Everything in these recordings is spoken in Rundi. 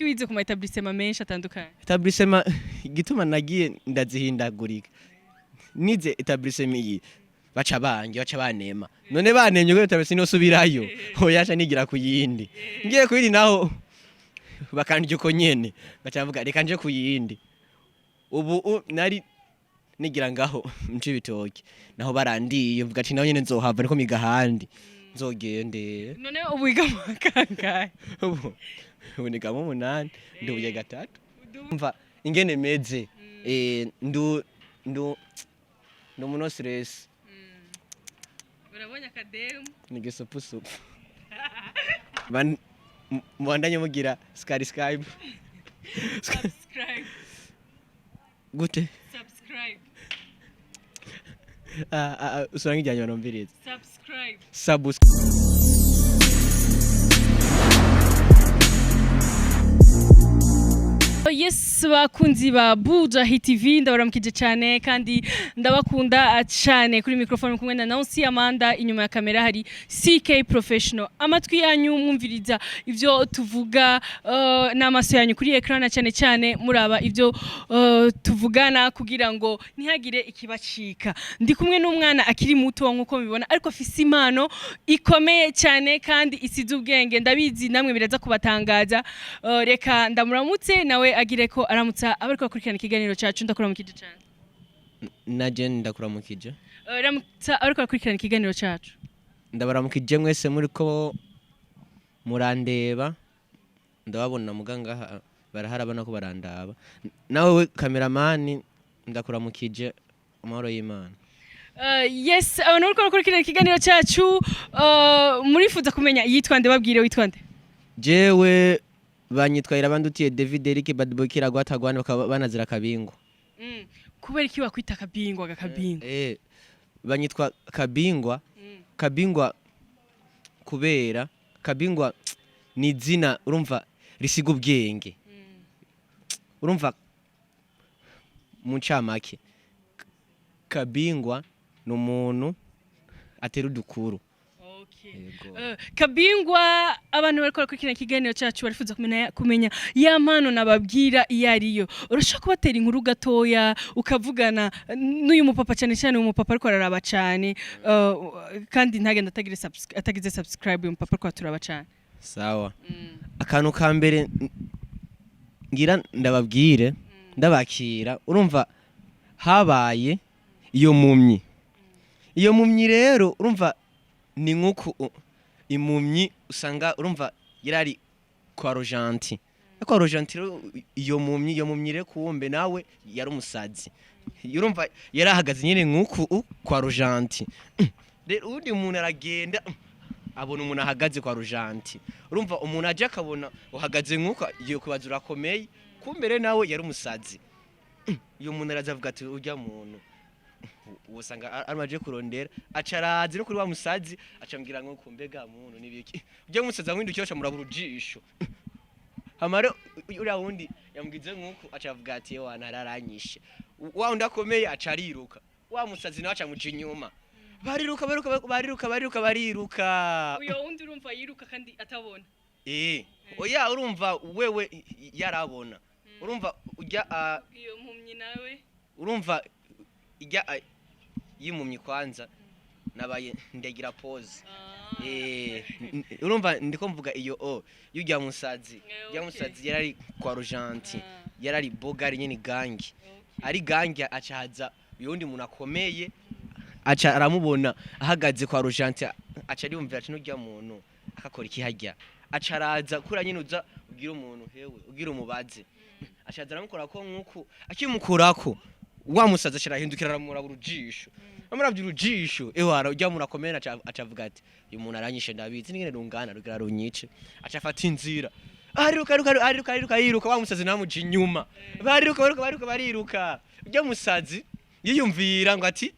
Iki wize ku ma établissement menshi atandukanye? Établissement, igituma nagiye ndazihindagurika, nize établissement iyi baca bange baca banema. None banemye ko établissement nosubirayo? Oya, ca nigira ku yindi. Ngiye ku yindi naho bakandya uko nyene, baca bavuga reka nje ku yindi. Ubu nari nigira ngaho nce ibitoki, naho barandiye, mvuga ati naho nyene nzohava niko miga ahandi nzogende. None ubu wiga mu wa kangahe? Ubu niga mu 8, ndubuye 3. Mva ingene meze, ndu ndu ndi umuntu stress. Urabonye akademu. Ni gisupusupu. Mubandanye mugira skari skype. Subscribe. Gute? Subscribe. Ah, ah, ah, usanga ijyanye numviriza. Subscribe. Sabus. Yes, bakunzi ba Buja Hit TV, ndabaramukije cyane kandi ndabakunda cyane. Kuri microphone kumwe na Nancy Amanda, inyuma ya kamera hari CK Professional. Amatwi yanyu mwumviriza ivyo tuvuga, n'amaso yanyu kuri écran, na cyane cyane muraba ivyo tuvugana kugira ngo ntihagire ikibacika. Ndi kumwe n'umwana akiri muto nk'uko mubibona, ariko afise impano ikomeye cyane kandi isize ubwenge. Ndabizi namwe biraza kubatangaza. Reka ndamuramutse, nawe agire ko aramutsa abariko bakurikirana ikiganiro cacu. Ndakuramukije cyane. Na je ndakuramukije. Ramutsa abariko bakurikirana ikiganiro cacu. Ndabaramukije mwese muriko murandeba. Ndababona muga ngaha barahari abona ko barandaba. Nawe we kameramani, ndakuramukije, amahoro y'Imana. Yes, abantu bariko bakurikirana ikiganiro cacu, murifuza kumenya yitwa nde? Babwire witwa nde. Jewe banyitwa Irabandutiye David Eric Badbokira Gwatagwana, bakaba banazira Kabingwa. Kubera iki wakwita Kabingwa, gakabingwa? Banyitwa Kabingwa. Kabingwa kubera Kabingwa ni izina urumva risiga ubwenge. Urumva mu ncamake, Kabingwa ni umuntu atera udukuru. Okay. Yego. Kabingwa, abantu bariko barakurikirana ikiganiro cacu barifuza kumenya ya mpano nababwira iyo ariyo. Urashobora kubatera inkuru gatoya, ukavugana n'uyu mupapa, cyane cyane uyu mupapa ariko araraba cyane, kandi ntagenda atagize subscribe. Uyu mupapa ariko araturaba cyane. Sawa, akantu ka mbere ngira ndababwire ndabakira, urumva habaye iyo mumyi. Iyo mumyi rero urumva ni nk'uku impumyi usanga urumva yarari kwa Rojanti. Kwa Rojanti rero iyo mumyi rero kumbe nawe yari umusazi. Urumva yarahagaze nyine nk'uku kwa Rojanti. Rero uwundi muntu aragenda abona umuntu ahagaze kwa Rojanti. Urumva umuntu aje akabona uhagaze nk'uko, igiye kubaza urakomeye, kumbe rero nawe yari umusazi. Iyo muntu araza avuga ati urya muntu usanga aramaje kurondera, aca araza no kuri wa musazi, aca ambwira ngo kumbega muntu nibiki? Ujya musazi amwindukira, aca murabura ujisho. Hamara uriya wundi yamubwize nk'uku, aca avuga ati yewe nararanyishe. Wa wundi akomeye aca ariruka, wa musazi nawe aca amuca inyuma, bariruka, bariruka, bariruka, bariruka, bariruka. Uyo wundi urumva yiruka kandi atabona. Oya, urumva wewe yarabona. Urumva ujya Iyo mpumyi nawe? Urumva ijya yimumyi kwanza nabaye ndagira pause. Urumva ndiko mvuga iyo o yujya musazi. Ujya musazi yarari kwa Rojanti. Yarari bogari nyine, gangi. Ari gangi, aca haza uyundi muntu akomeye, aca aramubona ahagaze kwa Rojanti, aca ariyumvira ati nurya muntu akakora iki harya? Aca araza kura nyine uza ugira umuntu hewe ugira umubaze, aca aza aramukora ko nkuku. Akimukurako, wa musazi aca arahindukira aramuraba urujisho. Amuravye urujisho, ewe ujya muntu akomeye aca avuga ati uyu muntu aranyishe, ndabizi n'ingene rungana rugira runyice. Aca afata inzira, ariruka, ariruka, ariruka, ariruka, yiruka. Wa musazi namuja inyuma, bariruka, bariruka, bariruka, bariruka. Ujya musazi yiyumvira ngo ati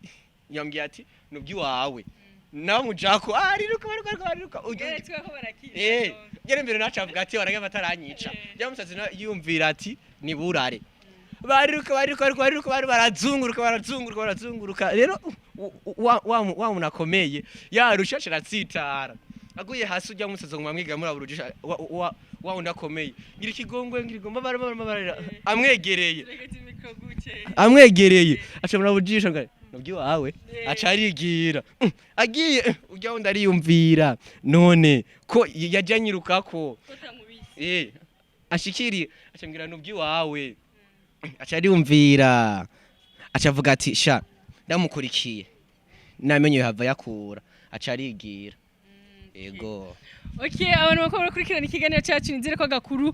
yambwiye ati nubwiwawe nawe mujako, ariruka, bariruka, bariruka, bariruka. Ko barakira. Gera imbere naca avuga ati warage bataranyica. Ujya musazi nawe yiyumvira ati niburare. Bariruka, bariruka, bariruka, bariruka, barazunguruka, barazunguruka, barazunguruka. Rero wa muntu akomeye yarusha aca aratsitara. Aguye hasi, ujya musaza ngo mwamwiga muri aburujisha wa wa wa wundi akomeye, ngira ikigongwe, ngira igomba bara amwegereye, amwegereye aca murabujisha ngo nubyo wawe, aca arigira. Agiye ujya wundi ariyumvira, none ko yaje anyirukako, ashikiriye aca mbwira nubyo wawe, aca ariyumvira, aca avuga ati: "Sha, ndamukurikiye namenye hava yakura." Aca arigira, ego. Okay, abantu bakaba barakurikirana ikiganiro cyacu, nizere ko agakuru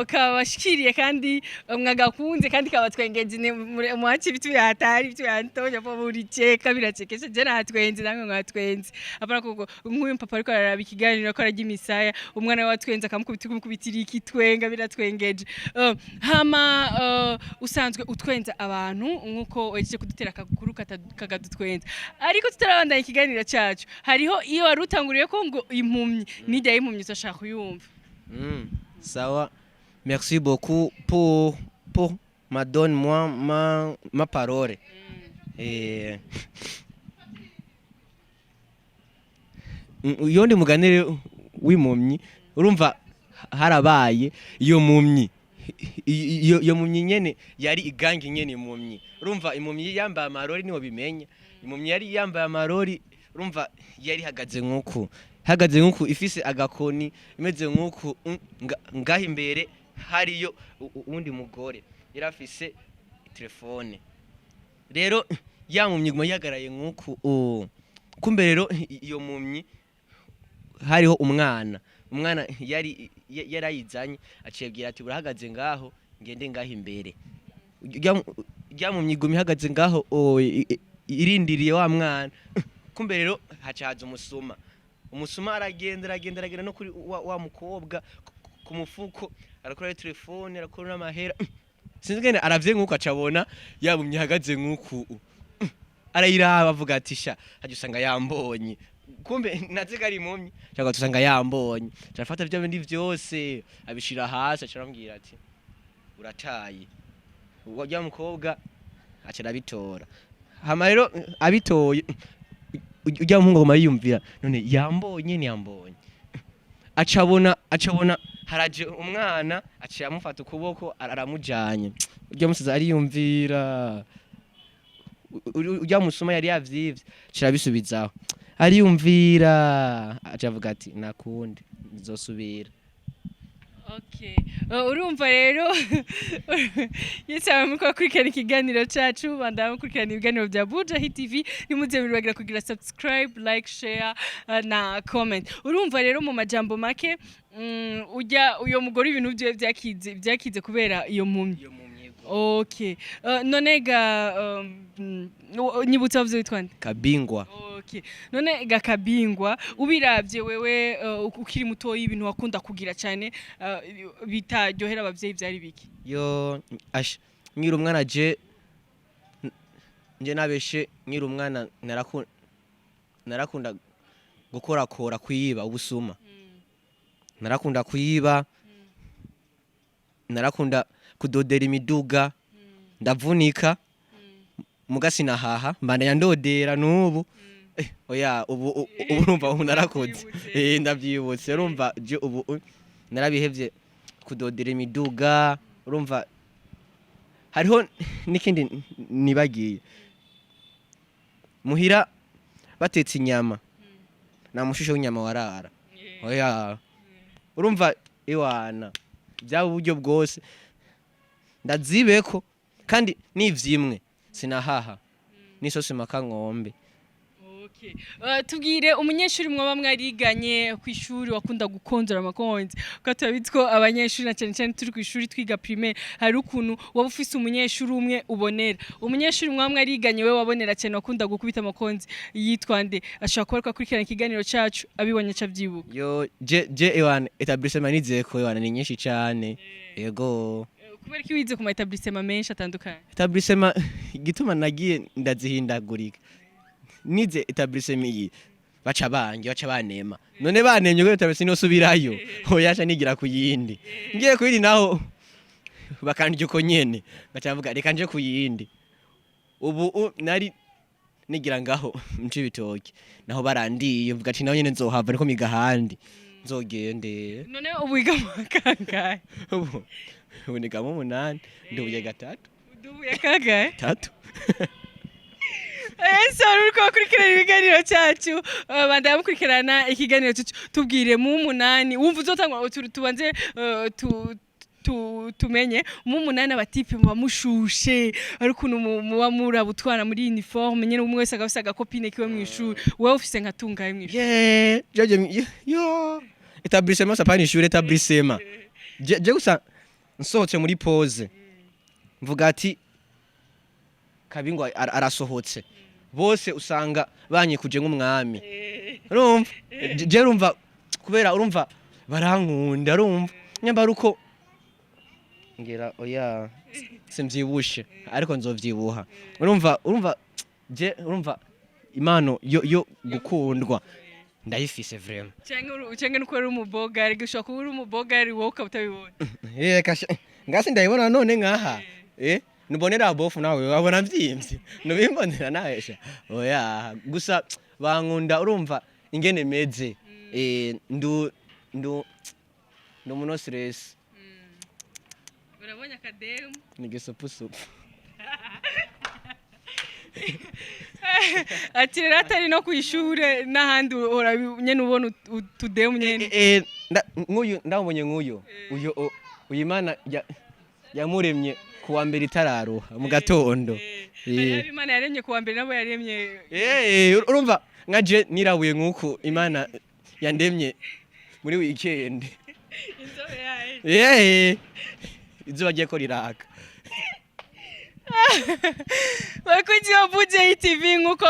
kabashikiriye kandi mwagakunze kandi kabatwengeje. Mwachi vitu vya hatari, vitu vya Antonio po muricheka, birachekesha. Je natwenze, namwe mwatwenze. Apana kuko nk'uyu papa ariko araraba ikiganiro ko ararya imisaya, umwana we watwenze akamukubita, kumukubitira ikitwenga, biratwengeje. Hama usanzwe utwenza abantu nkuko wejeje kudutera akaguru kagadutwenza, ariko tutarabandanya ikiganiro cyacu, hariho iyo wari utanguriye ko ngo impumyi nijya y'impumyi, uzashaka kuyumva. Sawa, merci beaucoup pour ma donne moi ma parole. Iyo ndi muganire w'impumyi, urumva harabaye iyo mumyi, iyo mumyi nyene yari igangi nyene impumyi. Urumva impumyi yambaye amarori, niho bimenya impumyi yari yambaye amarori. Urumva yari ihagaze nk'uku, ihagaze nk'uku, ifise agakoni imeze nk'uku. Ngaho imbere hariyo uwundi mugore yari afise telefone. Rero ya mumyi iguma yihagaraye nk'uku. Kumbe rero iyo mumyi hariho umwana, umwana yari yarayizanye, aciye ati: "Burahagaze ngaho, ngende ngaho imbere." Rya mumyi iguma ihagaze ngaho, irindiriye wa mwana. Kumbe rero haca haza umusuma. Umusuma aragenda, aragenda, aragenda no kuri wa mukobwa ku mufuko arakora telefone, arakora n'amahera, sinzi ngene aravye nk'uko, acabona yabumye ihagaze nk'uku, arayiraba, avuga ati: "Sha, hajya usanga yambonye." Kumbe naze ko ari impumyi, cyangwa usanga yambonye. Arafata bya bindi vyose abishira hasi, aca arambwira ati: "Urataye." Urya mukobwa aca arabitora. Hama rero abitoye, urya muhungu aguma yiyumvira: "None yambonye, ntiyambonye?" Acabona haraje umwana, aciye amufata ukuboko, aramujanye. Urya musaza ariyumvira, urya musuma yari yavyivye, aca arabisubizaho. Ariyumvira, aca avuga ati: "Nakundi nzosubira." Okay. Urumva rero yese muriko bakurikirana ikiganiro cacu, bandanya mukurikirana ibiganiro bya Buja Hit TV, nimuze muribagira kugira subscribe, like, share na comment. Urumva rero mu majambo make, ujya uyo mugore ibintu vyiwe vyakize kubera iyo mpumyi. Iyo mumyi. Okay. None ga nyibutsa, wavuze witwa nde? Kabingwa. Okay. None gakabingwa, ubiravye wewe, ukiri mutoyi, ibintu wakunda kugira cyane bitaryohera abavyeyi byari biki? Yo ash, nkiri umwana, je nje nabeshe, nkiri umwana narakunda gukorakora, kwiba, ubusuma. Narakunda kwiba, narakunda kudodera imiduga, ndavunika muga sinahaha, mbandanya ndodera n'ubu. Oya, ubu ubu urumva ubu narakoze. Ndavyibutse. Ndavyibutse. Urumva je ubu narabihevye kudodera imiduga. Urumva hariho n'ikindi nibagiye: muhira batetse inyama, nta mushusho w'inyama warara. Oya, urumva iwana byaba uburyo bwose ndazibeko, kandi nivyimwe sinahaha n'isosi makankombe. Okay. Tubwire umunyeshuri mwaba mwariganye ku ishuri wakunda gukonzora amakonzi, kuko turabizi ko abanyeshuri, na cyane cyane turi ku ishuri twiga primaire, hari ukuntu waba ufise umunyeshuri umwe ubonera. Umunyeshuri mwaba mwariganye we wabonera cyane, wakunda gukubita amakonzi, yitwa nde? Ashobora kuba ariko akurikirana ikiganiro cacu, abibonye aca avyibuka. Yo, je iwana établissement nizeko iwana ni nyinshi cane, yego. Kubera ko wize ku ma établissement menshi atandukanye? Établissement igituma nagiye ndazihindagurika, nize établissement iyi baca bange, baca banema. None banemye ko établissement nosubirayo? Oya, ca nigira ku yindi. Ngiye ku yindi naho bakandya uko nyene, ngaca mvuga: "Reka nje ku yindi." Ubu nari Nigira ngaho mce ibitoki, naho barandiye, mvuga ati naho nyene nzohava niko miga ahandi nzogende. None ubu wiga mu wa kangahe? Ubu niga mu 8, ndubuye gatatu. Udubuye kangahe? Tatu. Ese wari uriko wakurikirana ibiganiro cyacu? Bandanya mukurikirana ikiganiro cyacu. Tubwire, mu 8 wumva uzotangwa tubanze tumenye mu 8 aba types muba mushushe, ari ukuntu muba muraba utwana muri uniforme nyene, umwe wese agafise aga copine kiwe mw'ishuri. Wewe ufise nka tungahe mw'ishuri? Yeah, jeje yo établissement, ça pas ishuri, établissement. Je gusa nsohotse muri pause, mvuga ati Kabingwa arasohotse, bose usanga banyikuje nk'umwami. Urumva, je urumva, kubera urumva barankunda, urumva nyambara uko ngira, oya, simvyibushe ariko nzovyibuha. Urumva je urumva impano yo gukundwa ndayifise vraiment. Canke nuko uri umubogari, gushobora kuba uri umubogari wowe ukaba utabibona. Eh, kasha ngasi ndayibona none nkaha, nubonera bofu nawe wabona mvyimvye, nubimbonera nawe sha. Oya, gusa bankunda, urumva ingene meze, ndu muno stress. Urabonye akademu. Ni gisupusupu. Ati rero atari no kw'ishure n'ahandi uhora nyene ubona utudemu nyene. Nk'uyu ndamubonye, nk'uyu uyu uyu Imana yamuremye kuwa mbere itararuha mu gatondo. Hariho Imana yaremye kuwa mbere, nabo yaremye. Urumva nka je nirabuye nk'uku, Imana yandemye muri weekend. Inzobe yayo. Izuba rye ko riraka. Bakunzi ba Buja TV, nkuko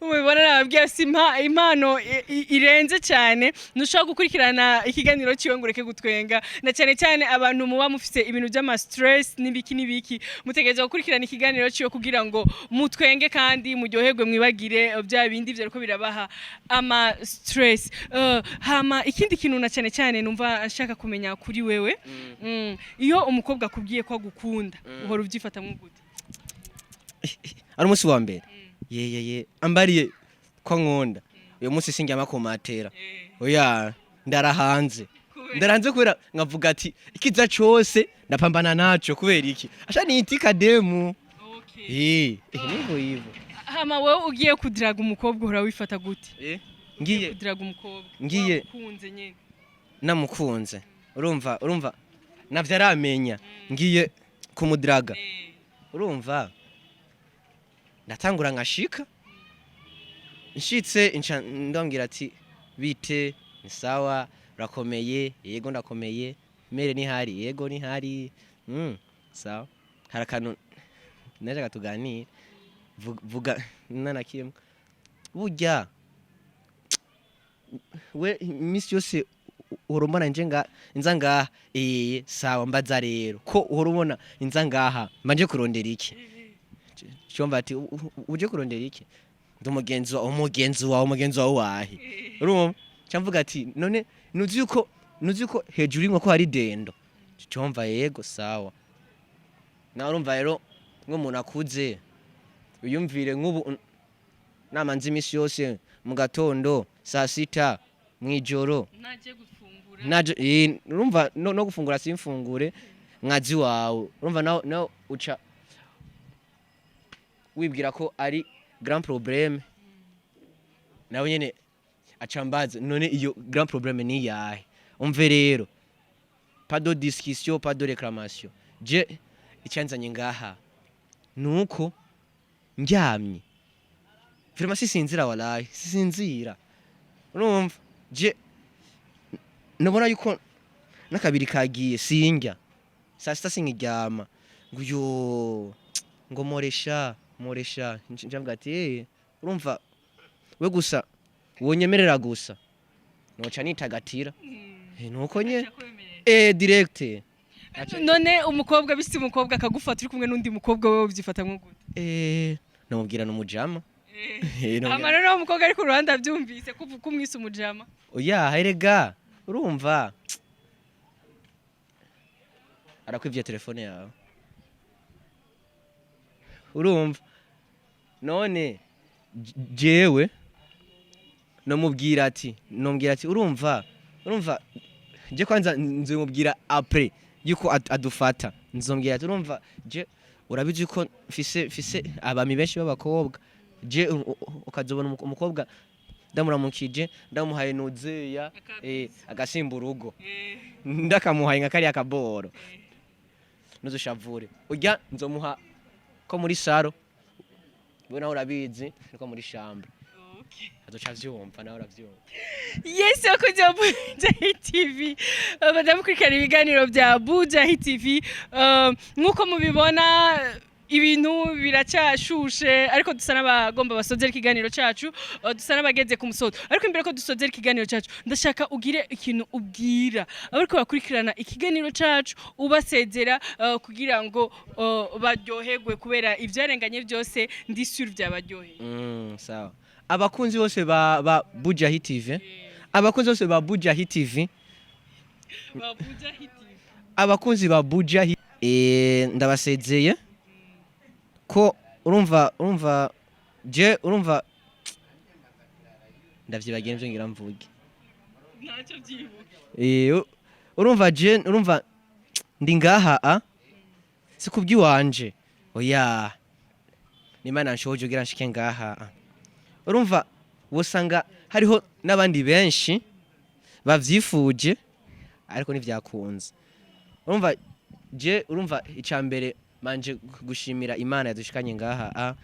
mubibona nababwiye, si impano irenze cyane. Ntushobora gukurikirana ikiganiro ciwe ngo ureke gutwenga, na cyane cyane abantu muba mufite ibintu by'ama stress n'ibiki n'ibiki, mutegereza gukurikirana ikiganiro ciwe kugira ngo mutwenge kandi muryoherwe, mwibagire bya bindi vyariko birabaha ama stress. Hama ikindi kintu na cyane cyane numva nshaka kumenya kuri wewe, iyo umukobwa akubwiye ko agukunda, uhora ubyifatamwo gute? Ari umunsi wa mbere yeyeye ambariye ko nkunda, uyu munsi sinjyama ku matera, oya, ndara hanze. Ndara hanze kubera nkavuga ati ikiza cose ndapambana naco. Kubera iki? Asha niitika demu. Nivyo hivyo. Hama wewe ugiye kudiraga umukobwa, uhora wifata gute? Ngiye kudiraga umukobwa wamukunze nyene. Namukunze, urumva navyo aramenya, ngiye kumudiraga, urumva ndatangura nkashika, nshitse nca ndambwira ati bite, ni sawa, urakomeye? Yego, ndakomeye. Mere nihari? Yego, nihari. Sawa, hari akantu najaga tuganire. Vuga nana kimwe, burya we iminsi yose uhora umbona nje nga nza ngaha. Sawa, mbaza rero ko uhora ubona inza ngaha, mba nje kurondera iki? Cyumva ati uje kurondera iki? Ndi umugenzi wawe. Umugenzi wawe? Umugenzi wawe wahe? Urumva cyamvuga ati none nuzi yuko hejuru y'inkoko hari dendo. Cyumva yego, sawa. Nawe urumva rero nk'umuntu akuze, uyumvire nk'ubu nama nzi iminsi yose mu gatondo, saa sita, mw'ijoro. Naje gufungura. Naje, urumva no gufungura simfungure nkazi wawe, urumva nawe uca wibwira ko ari grand problème. Nawe nyene aca mbaza none iyo grand problème ni yahe? Umve rero, pas de discussion, pas de réclamation. Je icyanzanye ngaha nuko ndyamye vraiment sisinzira, walahi sisinzira. Urumva je nubona yuko n'akabiri kagiye, sinjya saa sita, sinkiryama, ngo yo ngo moresha moresha. Njavuga ati urumva we gusa wonyemerera gusa noca nitagatira. Nuko nye direct. None umukobwa bise umukobwa akagufata uri kumwe n'undi mukobwa, wewe ubyifata nko gute? Namubwira n'umujama. Hama noneho umukobwa ari ku ruhande abyumvise ko umwise umujama? Oya, erega urumva arakwivye telefone yawe, urumva none Jewe nomubwira ati urumva je kwanza nzomubwira après yuko adufata, nzomubwira ati: "Urumva, je urabizi ko mfise abami benshi b'abakobwa. Je ukazobona umukobwa ndamuramukije, ndamuhaye nuzeya, agasimba urugo, ndakamuhaye nka kariya kaboro, nuzushavure urya nzomuha ko muri salon. We nawe urabizi niko muri chambre azoca avyumva, nawe uravyumva." Yes, abakunzi ba Buja Hit TV, badamukurikirana ibiganiro bya Buja Hit TV, nk'uko mubibona ibintu biracyashushe, ariko dusa n'abagomba basozera ikiganiro cyacu, dusa n'abageze ku musozo. Ariko imbere ko dusozera ikiganiro cyacu, ndashaka ugire ikintu ubwira abariko bakurikirana ikiganiro cyacu, ubasezera, kugira ngo baryoherwe, kubera ivyarenganye byose ndi sûr byabaryoheye. Sawa, abakunzi bose ba Buja Hit TV, abakunzi bose ba Buja Hit TV, Ba Buja Hit TV. Abakunzi ba Buja Hit, ndabasezeye ko urumva je urumva ndavyibagiye nivyo ngira mvuge. Ntacyo, byibuka. Urumva je urumva ndi ngaha a si kubw'iwanje, oya, n'Imana nshoboje kugira nshike ngaha a. Urumva wosanga hariho n'abandi benshi bavyifuje ariko ntivyakunze. Urumva je urumva ica mbere manje gushimira Imana yadushikanye ngaha a,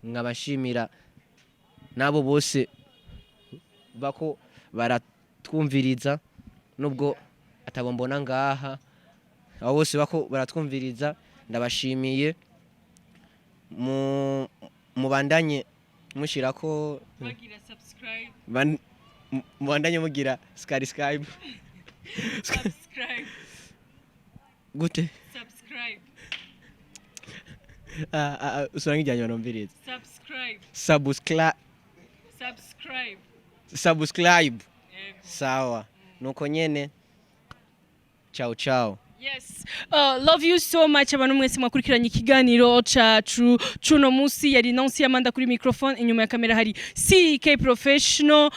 nkabashimira n'abo bose bako baratwumviriza nubwo atabo mbona ngaha. Abo bose bako baratwumviriza ndabashimiye. Mu mubandanye mushirako bagira subscribe. Mubandanye mugira subscribe. Subscribe. Gute? Subscribe. Ah, ah, ah, usanga ijyanye numviriza. Subscribe. Subscribe. Subscribe. Subscribe. Yego. Sawa, nuko nyene. Ciao ciao. Yes, love you so much abantu mwese mwakurikiranye ikiganiro cacu cuno musi. Yari Nancy Amanda kuri microphone, inyuma ya kamera hari CK Professional,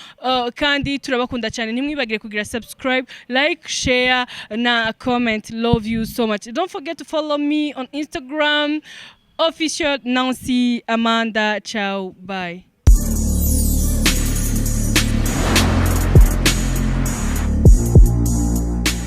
kandi turabakunda cyane. Ntimwibagire kugira subscribe, like, share na comment. Love you so much. Don't forget to follow me on Instagram, official Nancy Amanda. Ciao, bye.